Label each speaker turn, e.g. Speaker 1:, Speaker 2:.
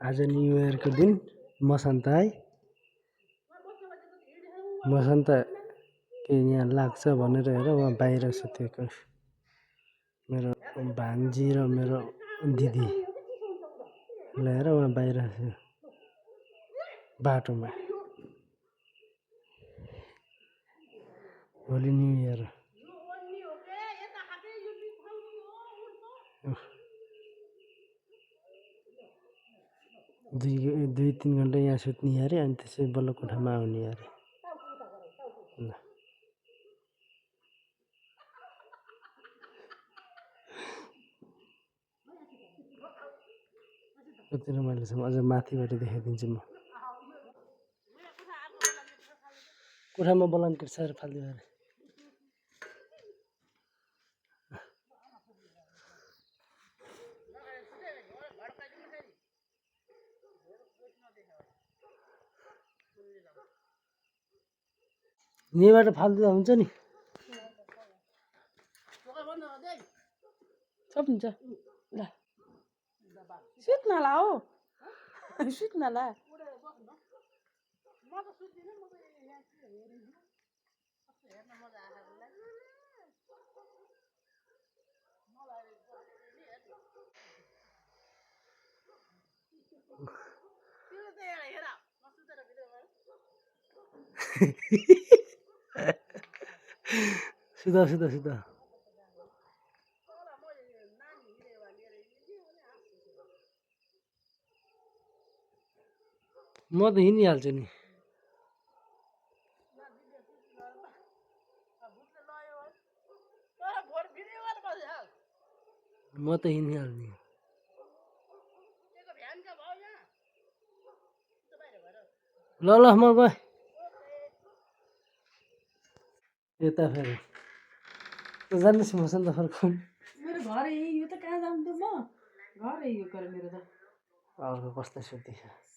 Speaker 1: आज न्यु इयरको दिन मसन्त है मसन्त के यहाँ लाग्छ भनेर हेर उहाँ बाहिर सुतेको मेरो भान्जी र मेरो दिदी लिएर उहाँ बाहिर बाटोमा भोलि न्यु इयर दुई तिन घन्टा यहाँ सुत्ने अरे अनि त्यसै बल्ल कोठामा आउने अरे ल कति रमाइलो छ अझ माथिबाट देखाइदिन्छु म कोठामा ब्ल्याङ्केट छ फाल्दियो अरे यहीँबाट फाल्दिँदा हुन्छ नि
Speaker 2: सब हुन्छ ल सुत न ला हो सुत न ला
Speaker 1: सुधा सुधा सुधा म त हिँडिहाल्छु नि म त हिँडिहाल्ने ल ल म गएँ यता फेरि जानुहोस् मसँग त फर्काउनु
Speaker 2: मेरो घर यो त कहाँ जानु त म घर यो कर मेरो त
Speaker 1: अर्को कस्तो सुत्दैछ